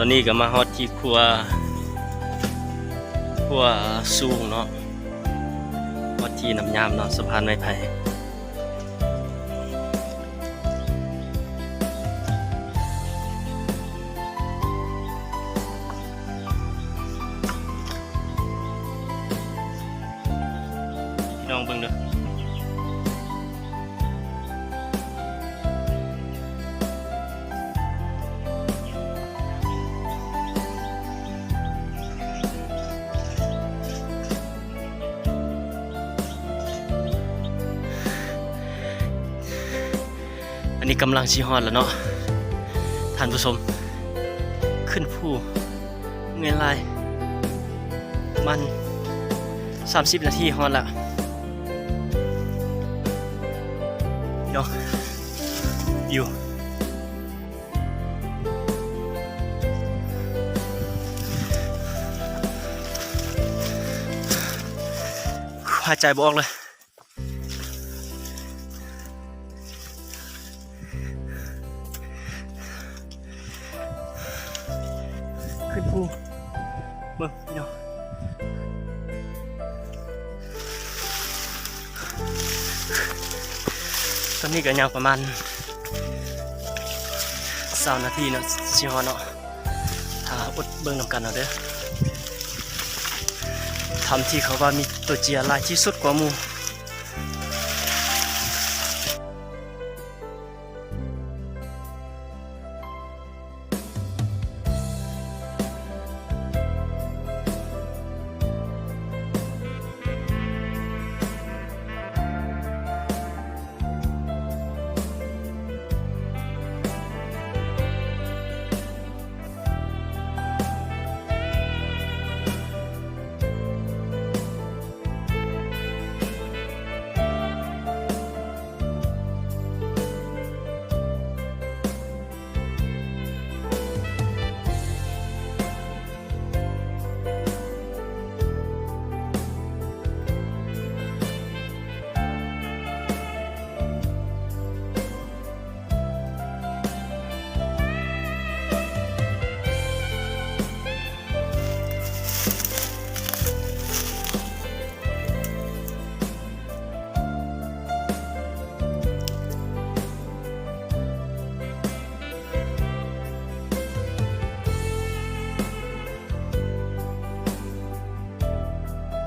ຕອນນີ້ກໍມາຮອດທີ່ຂົວ ຂົວສູງເນາະ ຮອດທີ່ນ້ຳຍາມເນາະ ສະພານໄມ້ໄຜ່. ພີ່ນ້ອງເບິ່ງເດີ ອັນນີ້ກຳລັງຊິຮອດແລ້ວເນາະທ່ານຜູ້ຊົມ ຂຶ້ນພູ ເມື່ອຍຫຼາຍ ປະມານສາມສິບນາທີຮອດລະເນາະ ຢູ່ ຫາຍໃຈບໍ່ອອກເລີຍ. ຂຶ້ນພູ ເບິ່ງພີ່ນ້ອງ ຕອນນີ້ກໍຍັງປະມານຊາວນາທີເນາະ ຊິຮອດເນາະ. ຖ້າອົດເບິ່ງນຳກັນເອົາເດີ ຖ້ຳທີ່ເຂົາວ່າມີຕົວເຈຍຫຼາຍທີ່ສຸດກວ່າໝູ່.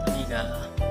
ຕອນນີ້ກະ